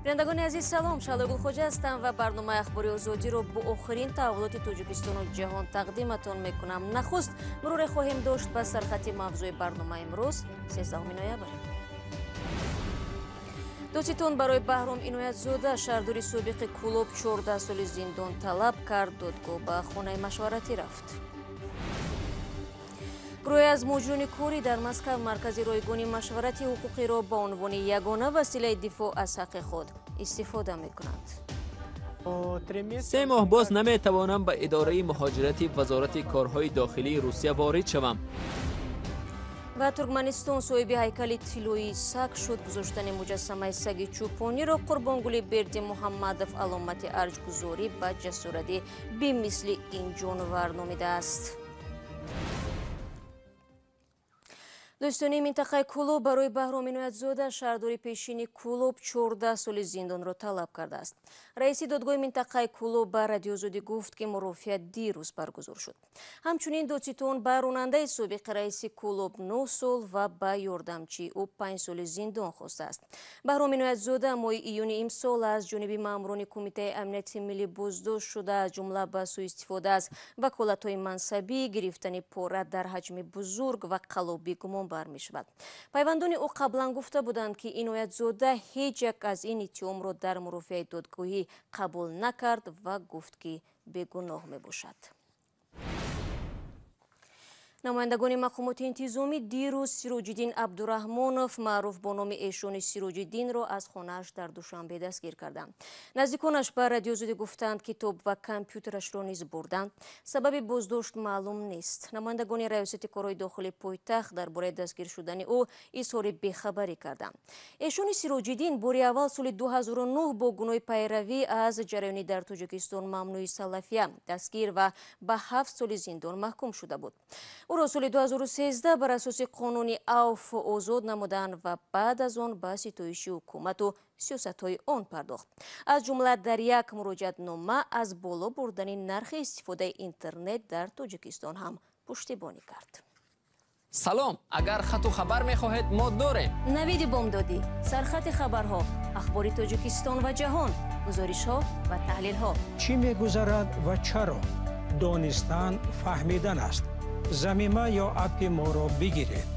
Бинандагони азиз, салом. Шаҳло Гулхоҷа ҳастам ва барномаи Ахбори Озодиро бо охирин таҳаввулоти Тоҷикистону ҷаҳон тақдиматон мекунам. Нахуст муруре хоҳем дошт ба сархати мавзӯи барномаи имрӯз, 13 ноябр. Додситон барои Баҳром Иноятзода, шаҳрдори собиқи Кӯлоб, 14 соли зиндон талаб кард. Додгоҳ ба хонаи машваратӣ рафт. Гурӯҳе аз муҳоҷирони корӣ дар Москав маркази ройгони машварати ҳуқуқиро ба унвони ягона василаи дифоъ аз ҳаққи худ истифода мекунанд. 3 моҳ боз наметавонам ба идораи муҳоҷирати Вазорати корҳои дохилии Русия ворид шавам. Ва Туркманистон соҳиби ҳайкали тиллоии саг шуд. Гузоштани муҷассамаи саги чӯпониро Қурбонгули Бердимуҳаммадов аломати арҷгузорӣ ба ҷасорати бемисли ин ҷонвар номидааст. Дӯстони минтақаи Кӯлоб барои Баҳром Иноятзода, шаҳрдори пешини Кӯлоб, 14 соли зиндонро талаб кардааст. Раиси додгоҳи минтақаи Кӯлоб ба Радиоозодӣ гуфт, ки мурофиа дирӯз баргузор шуд. Ҳамчунин додситон ба ронандаи собиқи раиси Кӯлоб 9 сол ва ба ёрдамчии ӯ 5 соли зиндон хостааст. Баҳром Иноятзода моҳи июни имсол аз ҷониби маъмурони Кумитаи амнияти миллӣ боздошт шуда, аз ҷумла ба сӯистифода аз ваколатҳои мансабӣ, гирифтани пора дар ҳаҷми бузург ва қаллобӣ гумон бар мешавад. Пайвандони ӯ қаблан гуфта буданд, ки Иноятзода ҳеҷ як аз ин иттиҳомро дар мурофиаи додгоҳӣ қабул накард ва гуфт, ки бегуноҳ мебошад. Намояндагони мақомоти интизомӣ дирӯз Сироҷиддин Абдураҳмонов, маъруф бо номи Эшони Сироҷиддинро, аз хонааш дар Душанбе дастгир карданд. Наздиконаш ба Радиоозодӣ гуфтанд, китоб ва компютерашро низ бурданд. Сабаби боздошт маълум нест. Намояндагони раёсати корҳои дохилии пойтахт дар бораи дастгир шудани ӯ изҳори бехабарӣ карданд. Эшони Сироҷиддин бори аввал соли 2009 бо гуноҳи пайравӣ аз ҷараёни дар Тоҷикистон мамнӯи салафия дастгир ва ба 7 соли зиндон маҳкум шуда буд. Ӯро соли 2013 бар асоси қонуни авф озод намуданд ва баъд аз он ба ситоиши ҳукумату сиёсатҳои он пардохт. Аз ҷумла дар як муроҷиатнома аз боло бурдани нархи истифодаи интернет дар Тоҷикистон ҳам пуштибонӣ кард. Салом, агар хату хабар мехоҳед, мо дорем. Навиди бомдодӣ, сархати хабарҳо, ахбори Тоҷикистон ва ҷаҳон, гузоришҳо ва таҳлилҳо. Чӣ мегузарад ва чаро? Донистан фаҳмидан аст. Замима ё аппи моро бигиред.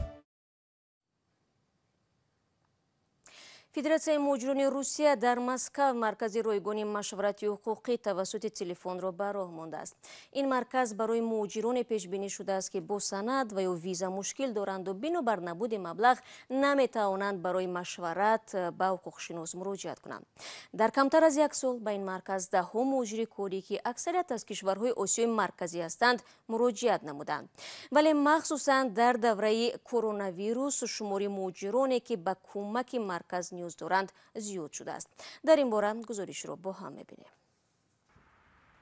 Федератсияи муҳоҷирони Русия дар Москав маркази ройгони машварати ҳуқуқӣ тавассути телефонро ба роҳ мондааст. Ин марказ барои муҳоҷироне пешбинӣ шудааст, ки бо санад ва ё виза мушкил доранду бинобар набуди маблағ наметавонанд барои машварат ба ҳуқуқшинос муроҷиат кунанд. Дар камтар аз як сол ба ин марказ даҳҳо муҳоҷири корӣ, ки аксарият аз кишварҳои Осиёи Марказӣ ҳастанд, муроҷиат намуданд. Вале махсусан дар давраи коронавирус шумори муҳоҷироне, ки ба кӯмаки марказ ниёз доранд, зиёд шудааст. Дар ин бора гузоришро бо ҳам мебинем.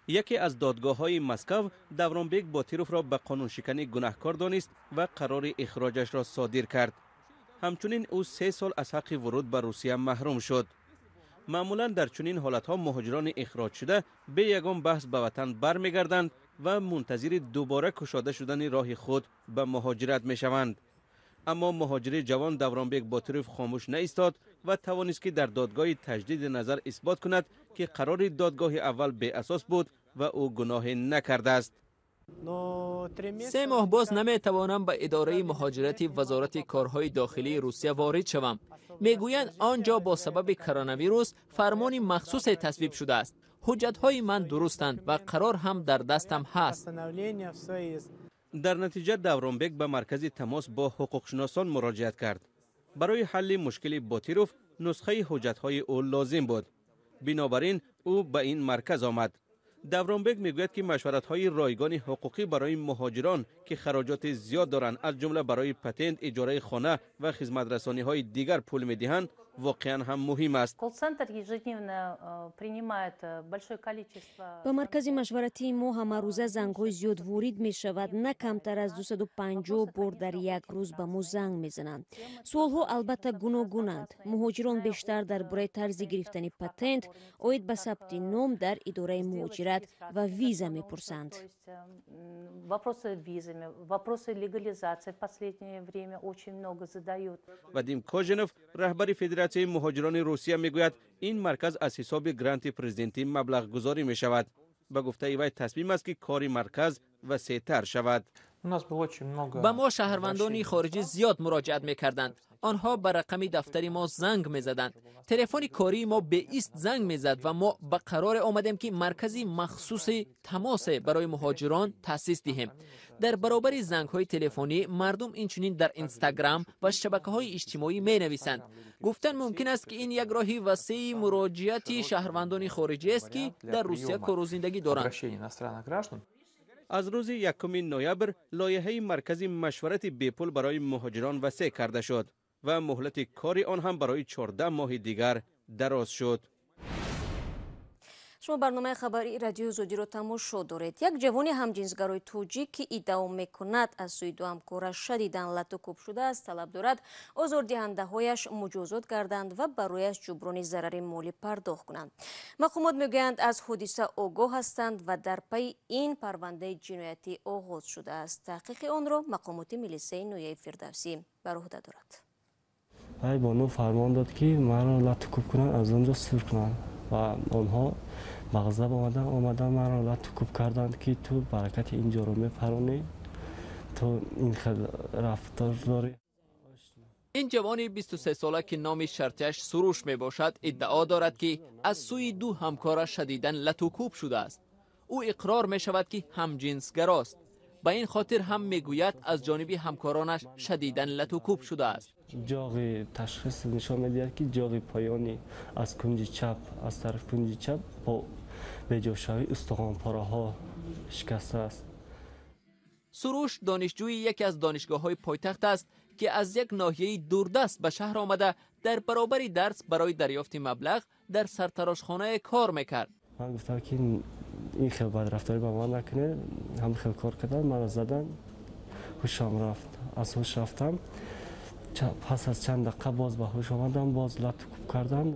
Яке аз додгоҳҳои Москав Давронбек Ботировро ба қонуншиканӣ гунаҳкор донист ва қарори ихроҷашро содир кард. Ҳамчунин ӯ 3 сол аз ҳаққи вуруд ба Русия маҳрум шуд. Маъмулан дар чунин ҳолатҳо муҳоҷирони ихроҷшуда бе ягон баҳс ба ватан бармегарданд ва мунтазири дубора кушода шудани роҳи худ ба муҳоҷират мешаванд. Аммо муҳоҷири ҷавон Давронбек Ботиров хомӯш наистод ва тавонист, ки дар додгоҳи таҷдиди назар исбот кунад, ки қарори додгоҳи аввал беасос буд ва ӯ гуноҳе накардааст. 3 моҳ боз наметавонам ба идораи муҳоҷирати Вазорати корҳои дохилии Русия ворид шавам. Мегӯянд, он ҷо бо сабаби коронавирус фармони махсусе тасвиб шудааст. Ҳуҷҷатҳои ман дурустанд ва қарор ҳам дар дастам ҳаст. Дар натиҷа Давронбек ба маркази тамос бо ҳуқуқшиносон муроҷиат кард. Барои ҳалли мушкили Ботиров нусхаи ҳуҷҷатҳои ӯ лозим буд. Бинобар ин ӯ ба ин марказ омад. Давронбек мегӯяд, ки машваратҳои ройгони ҳуқуқӣ барои муҳоҷирон, ки хароҷоти зиёд доранд, аз ҷумла барои патент, иҷораи хона ва хизматрасониҳои дигар пул медиҳанд, воқеан ҳам муҳим аст. Ба маркази машваратии мо ҳамарӯза зангҳои зиёд ворид мешавад. На камтар аз 250 бор дар як рӯз ба мо занг мезананд. Суолҳо албатта гуногунанд. Муҳоҷирон бештар дар бораи тарзи гирифтани патент, оид ба сабти ном дар идораи муҳоҷират ва виза мепурсанд. Вадим Кожинов, раҳбари Федератсияи Ассотсиатсияи муҳоҷирони Русия мегӯяд, ин марказ аз ҳисоби гранти президентӣ маблағгузорӣ мешавад. Ба гуфтаи вай, тасмим аст, ки кори марказ васеътар шавад. Ба мо шаҳрвандони хориҷӣ зиёд муроҷиат мекарданд. Онҳо ба рақами дафтари мо занг мезаданд. Телефони кории мо беист занг мезад ва мо ба қароре омадем, ки маркази махсуси тамосе барои муҳоҷирон таъсис диҳем. Дар баробари зангҳои телефонӣ мардум инчунин дар Инстаграм ва шабакаҳои иҷтимоӣ менависанд. Гуфтан мумкин аст, ки ин як роҳи васеи муроҷиати шаҳрвандони хориҷӣ аст, ки дар Русия кору зиндагӣ доранд. Аз рӯзи 1 ноябр лоиҳаи маркази машварати бепул барои муҳоҷирон васеъ карда шуд ва муҳлати кори он ҳам барои 14 моҳи дигар дароз шуд. Шумо барномаи хабарии Радиои Озодиро тамошо доред. Як ҷавони ҳамҷинсгарои тоҷик, ки иддао мекунад, аз сӯи ду ҳамкораш шадидан лату кӯб шудааст, талаб дорад, озордиҳандаҳояш муҷозот гарданд ва барояш ҷуброни зарари молӣ пардохт кунанд. Мақомот мегӯянд, аз ҳодиса огоҳ ҳастанд ва дар пайи ин парвандаи ҷиноятӣ оғоз шудааст. Таҳқиқи онро мақомоти милисаи ноҳияи Фирдавсӣ бар уҳда дорад. Вай бону фармон дод, ки маро лату кӯб кунанд, аз он ҷо сур кунанд, ва онҳо ба ғазаб омадан, маро лату кӯб карданд, ки ту баракати ин ҷоро мепаронӣ, ту ин хел рафтор дорӣ. Ин ҷавони 23сола, ки номи шартияш Суруш мебошад, иддао дорад, ки аз сӯи ду ҳамкораш шадидан латукӯб шудааст. Ӯ иқрор мешавад, ки ҳамҷинсгарост. Ба ин хотир ҳам, мегӯяд, аз ҷониби ҳамкоронаш шадидан латукӯб шудааст. Ҷоғи ташхис нишон медиҳад, ки ҷоғи поёни аз кунҷи чап, аз тарафи кунҷи чап бо беҷошавии устухонпораҳо шикастааст. Суруш донишҷӯи яке аз донишгоҳҳои пойтахт аст, ки аз як ноҳияи дурдаст ба шаҳр омада, дар баробари дарс барои дарёфти маблағ дар сартарошхонае кор мекард. Ман гуфтам, ки ин хел бадрафторӣ ба ман накунед. Ҳам хел кор кардан, маро задан, ҳушам рафт, аз ҳуш рафтам. Пас аз чанд дақиқа боз ба ҳуш омадам, боз лату кӯб карданд.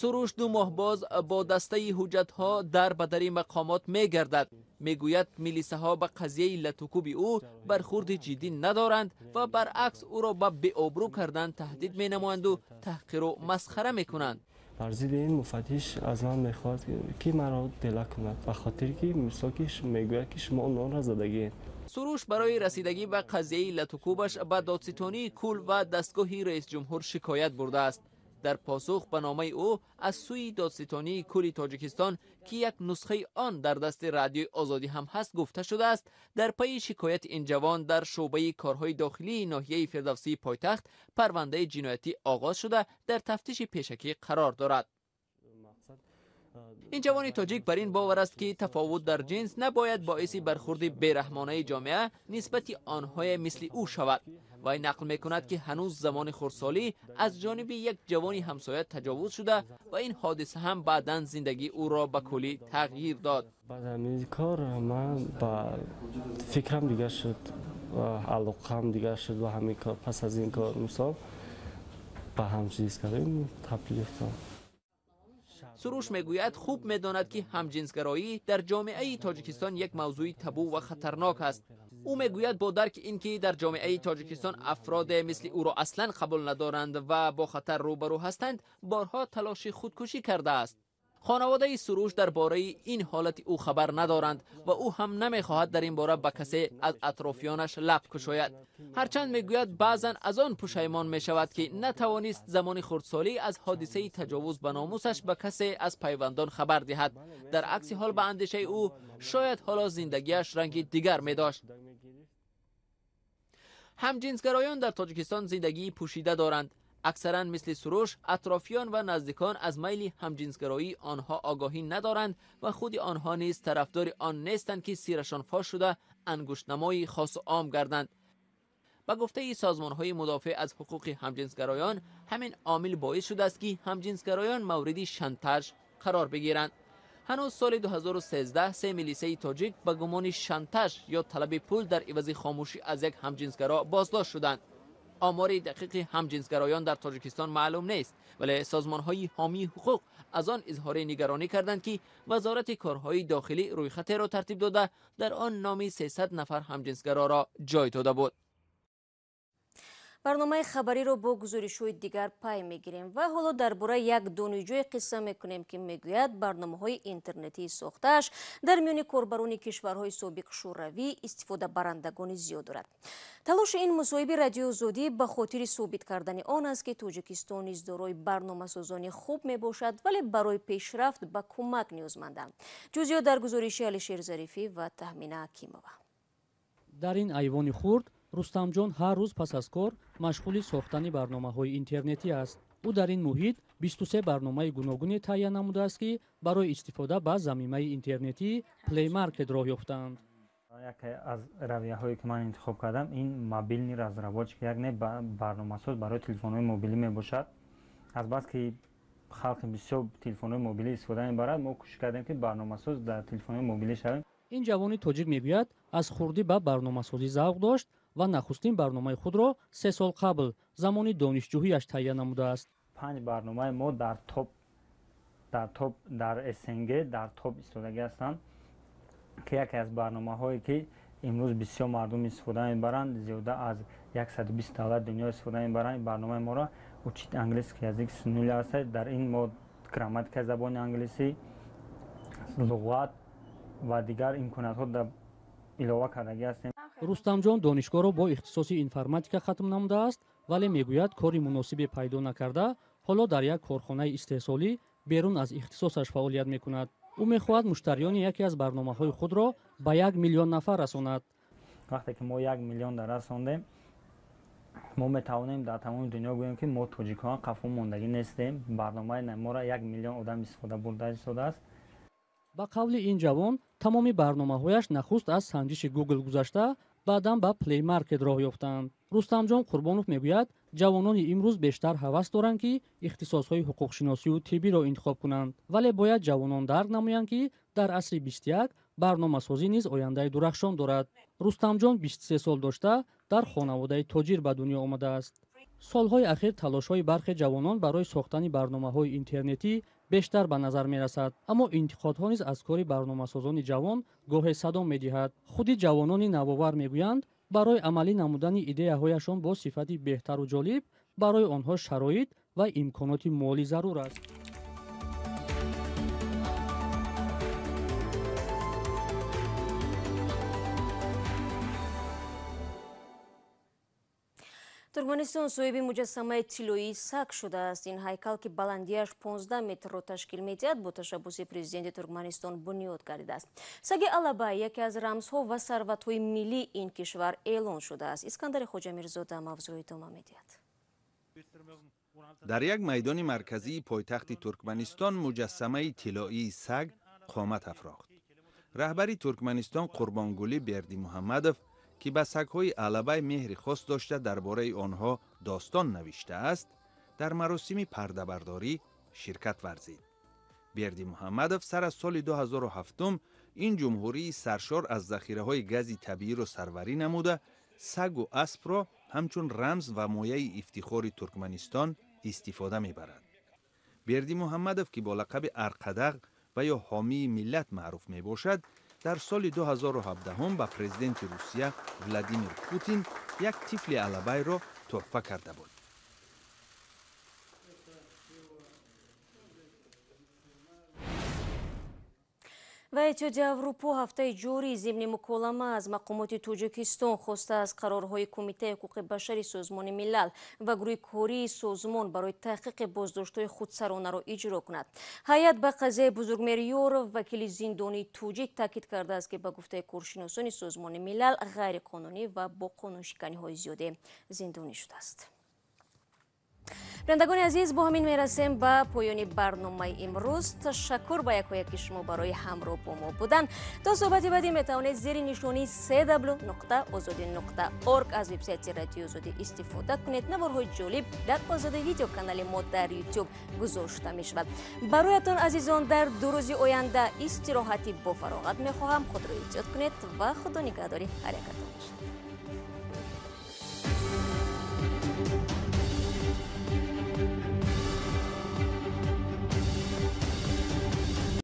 Суруш 2 моҳ боз бо дастаи ҳуҷҷатҳо дар ба дари мақомот мегардад. Мегӯяд, милисаҳо ба қазияи латукӯби ӯ бархурди ҷиддӣ надоранд ва баръакс ӯро ба беобрӯ кардан таҳдид менамоянду таҳқиру масхара мекунанд. Бар зидди ин муфаттиш аз ман мехоҳад, ки маро дела кунад, ба хотире ки мисол ки мегӯяд, ки шумо ононро задагиед. Суруш барои расидагӣ ба қазияи латукӯбаш ба додситонии кул ва дастгоҳи раисҷумҳур шикоят бурдааст. Дар посух ба номаи ӯ аз сӯи додситонии кулли Тоҷикистон, ки як нусхаи он дар дасти Радиои Озодӣ ҳам ҳаст, гуфта шудааст, дар пайи шикояти ин ҷавон дар шӯъбаи корҳои дохилии ноҳияи Фирдавсии пойтахт парвандаи ҷиноятӣ оғоз шуда, дар тафтиши пешакӣ қарор дорад. Ин ҷавони тоҷик бар ин бовар аст, ки тафовут дар ҷинс набояд боиси бархурди бераҳмонаи ҷомеа нисбати онҳое мисли ӯ шавад. Вай нақл мекунад, ки ҳанӯз замони хурдсолӣ аз ҷониби як ҷавони ҳамсоя таҷовуз шуда ва ин ҳодиса ҳам баъдан зиндагии ӯро ба куллӣ тағйир дод. Баъд ҳамин кор ман ба фикрам дигар шуд, алоқаам дигар шуд ба ҳамин кор. Пас аз ин кор, мисол, ба ҳамҷинсгароӣ табдил ёфтам. Суруш мегӯяд, хуб медонад, ки ҳамҷинсгароӣ дар ҷомеаи Тоҷикистон як мавзӯи табу ва хатарнок аст. Ӯ мегӯяд, бо дарки ин ки дар ҷомеаи Тоҷикистон афроде мисли ӯро аслан қабул надоранд ва бо хатар рӯбарӯ ҳастанд, борҳо талоши худкушӣ кардааст. Хонаводаи Суруш дар бораи ин ҳолати ӯ хабар надоранд ва ӯ ҳам намехоҳад дар ин бора ба касе аз атрофиёнаш лаб кушояд. Ҳарчанд, мегӯяд, баъзан аз он пушаймон мешавад, ки натавонист замони хурдсолӣ аз ҳодисаи таҷовуз ба номусаш ба касе аз пайвандон хабар диҳад. Дар акси ҳол, ба андешаи ӯ, шояд ҳоло зиндагиаш ранги дигар медошт. Ҳамҷинсгароён дар Тоҷикистон зиндагии пӯшида доранд. Аксаран мисли Суруш атрофиён ва наздикон аз майли ҳамҷинсгароии онҳо огоҳӣ надоранд ва худи онҳо низ тарафдори он нестанд, ки сирашон фош шуда, ангуштнамои хосу ом гарданд. Ба гуфтаи созмонҳои мудофеъ аз ҳуқуқи ҳамҷинсгароён, ҳамин омил боис шудааст, ки ҳамҷинсгароён мавриди шантаж қарор бигиранд. Ҳанӯз соли 2013 се милисаи тоҷик ба гумони шантаж ё талаби пул дар ивази хомӯшӣ аз як ҳамҷинсгаро боздошт шуданд. Омори дақиқи ҳамҷинсгароён дар Тоҷикистон маълум нест, вале созмонҳои ҳомии ҳуқуқ аз он изҳори нигаронӣ карданд, ки Вазорати корҳои дохилӣ рӯйхатеро тартиб дода, дар он номи 300 нафар ҳамҷинсгароро ҷой дода буд. Барномаи хабариро бо гузоришҳои дигар пай мегирем ва ҳоло дар бораи як донишҷӯе қисса мекунем, ки мегӯяд барномаҳои интернетии сохтааш дар миёни корбарони кишварҳои собиқ Шӯравӣ истифодабарандагони зиёд дорад. Талоши ин мусоҳиби Радиои Озодӣ ба хотири собит кардани он аст, ки Тоҷикистон низ дорои барномасозони хуб мебошад, вале барои пешрафт ба кӯмак ниёзманданд. Ҷузъиёт дар гузориши Алишер Зарифӣ ва Таҳмина Ҳакимова. Дар ин айвони хурд Рустамҷон ҳар рӯз пас аз кор машғули сохтани барномаҳои интернетӣ аст. Ӯ дар ин муҳит 23 барномаи гуногуне таҳия намудааст, ки барои истифода ба замимаи интернетии Play Market роҳ ёфтаанд. Яке аз равияҳое ки ман интихоб кардам, ин мобилни разработчик, яъне барномасоз барои телефонҳои мобилӣ мебошад. Азбаски халқи бисёр телефонҳои мобилӣ истифода мебарад, мо кӯшиш кардем, ки барномасоз дар телефонҳои мобилӣ шавем. Ин ҷавони тоҷик мегӯяд, аз хурдӣ ба барномасозӣ завқ дошт ва нахустин барномаи худро 3 сол қабл замони донишҷӯияш таҳия намудааст. 5 барномаи мо дар топ дар СНГ дар топ истодагӣ ҳастанд, ки яке аз барномаҳое ки имрӯз бисёр мардум истифода мебаранд, зиёда аз 120 давлат дунё истифода мебаранд. Барномаи моро учить английский язык с нуля аст. Дар ин мо грамматикаи забони англисӣ, луғат ва дигар имкониятҳо илова кардагӣ ҳастем. Рустамҷон донишгоҳро бо ихтисоси информатика хатм намудааст, вале мегӯяд кори муносибе пайдо накарда, ҳоло дар як корхонаи истеҳсолӣ берун аз ихтисосаш фаъолият мекунад. Ӯ мехоҳад муштариёни яке аз барномаҳои худро ба 1 миллион нафар расонад. Вақте ки мо 1 миллион расондем, мо метавонем дар тамоми дунё гӯем, ки мо тоҷикон қафо мондагӣ нестем. Барномаи моро 1 миллион одам истифода бурда истодааст. Ба қавли ин ҷавон, тамоми барномаҳояш нахуст аз санҷиши Google гузашта, баъдан ба Play Market роҳ ёфтанд. Рустамҷон Қурбонов мегӯяд, ҷавонони имрӯз бештар ҳавас доранд, ки ихтисосҳои ҳуқуқшиносию тиббиро интихоб кунанд, вале бояд ҷавонон дарк намоянд, ки дар асри 21 барномасозӣ низ ояндаи дурахшон дорад. Рустамҷон 23 сол дошта, дар хонаводаи тоҷир ба дунё омадааст. Солҳои ахир талошҳои бархе ҷавонон барои сохтани барномаҳои интернетӣ бештар ба назар мерасад, аммо интиқодҳо низ аз кори барномасозони ҷавон гоҳе садо медиҳад. Худи ҷавонони навовар мегӯянд, барои амалӣ намудани идеяҳояшон бо сифати беҳтару ҷолиб барои онҳо шароит ва имконоти молӣ зарур аст. Туркманистон соҳиби муҷассамаи тиллоии саг шудааст. Ин ҳайкал, ки баландиаш 15 метрро ташкил медиҳад, бо ташаббуси президенти Туркманистон бунёд гардидааст. Саги Алабай яке аз рамзҳо ва сарватҳои миллии ин кишвар эълон шудааст. Искандари Хоҷамирзода мавзӯъро идома медиҳад. Дар як майдони марказии пойтахти Туркманистон муҷассамаи тиллоии саг қомат афрохт. Раҳбари Туркманистон Қурбонгулӣ Бердимуҳаммадов, ки ба сагҳои Алабай меҳри хос дошта дар бораи онҳо достон навиштааст, дар маросими пардабардорӣ ширкат варзид. Бердимуҳаммадов сар аз соли 2007 ин ҷумҳурии саршор аз захираҳои гази табииро сарварӣ намуда, сагу аспро ҳамчун рамз ва мояи ифтихори Туркманистон истифода мебарад. Бердимуҳаммадов, ки бо лақаби Арқадаг ва ё ҳомии миллат маъруф мебошад, дар соли 2017 ба президенти Русия Владимир Путин як тифли Алабайро тӯҳфа карда буд. Ва Иттиҳоди Аврупо ҳафтаи ҷорӣ зимни муколама аз мақомоти Тоҷикистон хостааст қарорҳои Кумитаи ҳуқуқи башари Созмони Милал ва гурӯҳи кории созмон барои таҳқиқи боздоштҳои худсаронаро иҷро кунад. Ҳайат ба қазияи Бузургмер Ёров, вакили зиндонии тоҷик, таъкид кардааст, ки ба гуфтаи коршиносони Созмони Милал ғайриқонунӣ ва бо қонуншиканиҳои зиёде зиндонӣ шудааст. Бинандагони азиз, бо ҳамин мерасем ба поёни барномаи имрӯз. Ташаккур ба якояки шумо барои ҳамроҳ бо мо будан. То суҳбати баъдӣ метавонед зери нишонии cw.ozodi.org аз вебсайти Радиои Озодӣ истифода кунед. Наворҳои ҷолиб дар Озодӣ видео канали мо дар YouTube гузошта мешавад. Бароятон азизон дар 2 рӯзи оянда истироҳати бофароғат мехоҳам. Худро эҳтиёт кунед ва худо нигаҳдори ҳар якатон бошад.